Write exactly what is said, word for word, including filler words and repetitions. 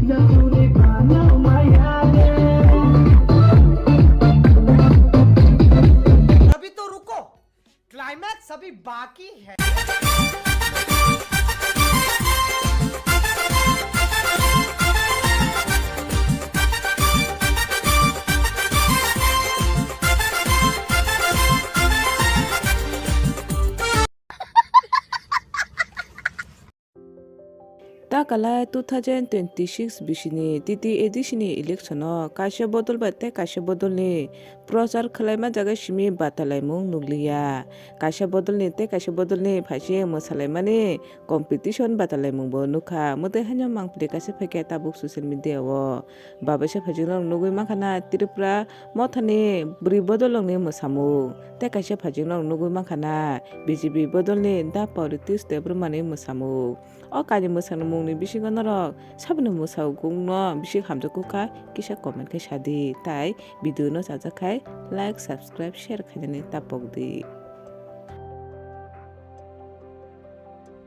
अभी तो रुको, क्लाइमैक्स अभी बाकी है। Ta kalai two thousand twenty-six bisini T T A D C ni election o kaisa bodol bai tei kaisa bodol ni prochar khwlaima jaga simi batalaimung nukliya. Kaisa bodol ni tei kaisa bodol ni phaising mwsalaimani competition batalaimung bo nukha. Mwtwi haino mangpili kaisa phaikha tabuk social media o. Babaisa phaijingrok nugwi mankha na Tripura mothani bwrwi bodolrokni mwsamung. Tei kaisa phaijingrok nugwi mankha na B J P bodolni Da Pauritish Debbarmani mwsamung. O kainwi mwsamungni bisingo norok saboni mwsamungno bisi hamjakgo kha kisa comment khai sadi. Tai video no chajak khai like, subscribe, share khainani tapok di.